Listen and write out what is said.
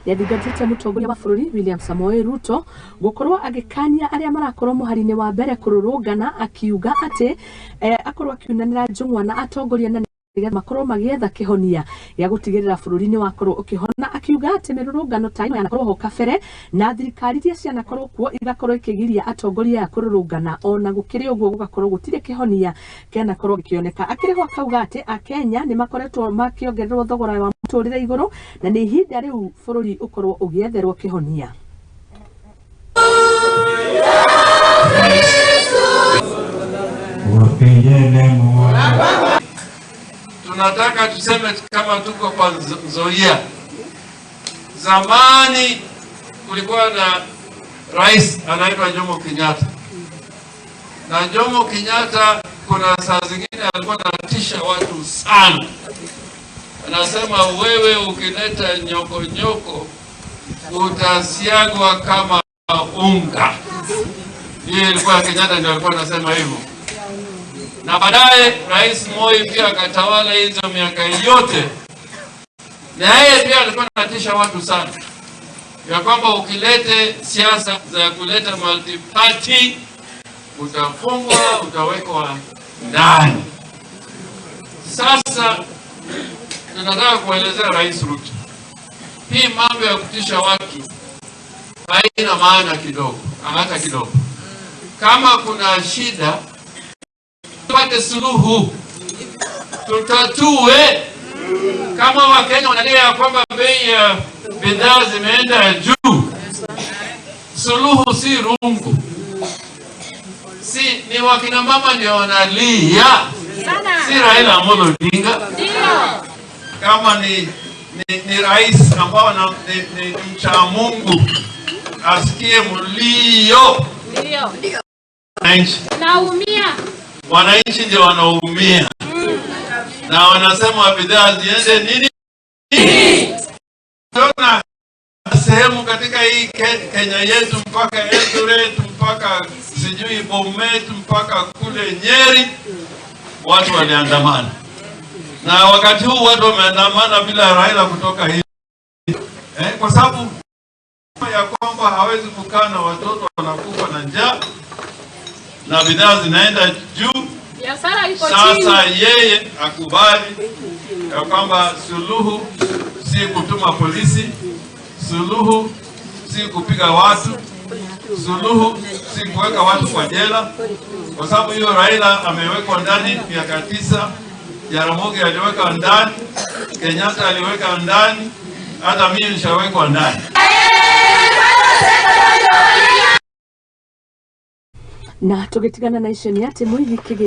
Nĩ athingatĩte mũtongoria wa bũrũri William Samoei Ruto gũkorwo agĩkania arĩa marakorwo mũhari-inĩ wa mbere kũrũrũngana, akiuga atĩ akorwo akiunanĩra njũng'wa na atongoria na nĩgetha makorwo magĩetha kĩhonia gĩa gũtigĩrĩra bũrũri nĩ wakorwo ũkĩhona, akiuga atĩ mĩrũrũngano ta ĩno yanakorwo ho kabere na thirikari iria cianakorwo kuo igakorwo ikĩgiria atongoria aya kũrũrũngana, ona gũkĩrĩ ũguo gũgakorwo gũtirĩ kĩhonia kĩanakorwo gĩkĩoneka. Akĩrĩ ho akauga atĩ Akenya nĩ makoretwo makĩongererwo thogora wa mũtũrĩre igũrũ na nĩ ihinda rĩu bũrũri ũkorwo ũgĩetherwo kĩhonia. Tunataka tuseme kama tuko kwa Nzoia. Zamani kulikuwa na rais anaitwa Jomo Kenyatta, na Jomo Kenyatta kuna saa zingine alikuwa anatisha watu sana, anasema wewe ukileta nyoko nyoko utasiagwa kama unga. Hiyo ilikuwa Kenyatta ndio alikuwa anasema hivyo, na baadaye Rais Moi pia akatawala hizo miaka yote, na yeye pia alikuwa anatisha watu sana ya kwamba ukilete siasa za kuleta multi party utafungwa, utawekwa ndani. Sasa tunataka kuelezea Rais Ruto, hii mambo ya kutisha watu haina maana kidogo, hata kidogo. Kama kuna shida tupate suluhu, tutatue. Kama Wakenya wanalia ya kwamba bei ya bidhaa zimeenda juu, suluhu si rungu, si ni wakina mama ndio wanalia, si Raila Amolo Odinga. Kama ni rais ambao ni mcha Mungu, asikie mlio wananchi. Naumia. Wananchi ndio wanaumia na wanasema bidhaa ziende nini? Tuna sehemu katika hii Kenya yetu mpaka Eldoret, mpaka sijui Bomet, mpaka kule Nyeri, watu waliandamana, na wakati huu watu wameandamana bila Raila kutoka hii kwa sababu ya kwamba hawezi kukaa na watoto wanakufa na njaa na bidhaa zinaenda juu. Biashara iko Sasa chini. Yeye akubali ya kwamba suluhu si kutuma polisi, suluhu si kupiga watu, suluhu si kuweka watu kwa jela, kwa sababu hiyo Raila amewekwa ndani miaka 9, Jaramogi aliweka ndani, Kenyatta aliweka ndani, hata mimi nishawekwa ndani. Na tũgĩtigana na icio nĩ atĩ mũigi kĩgĩ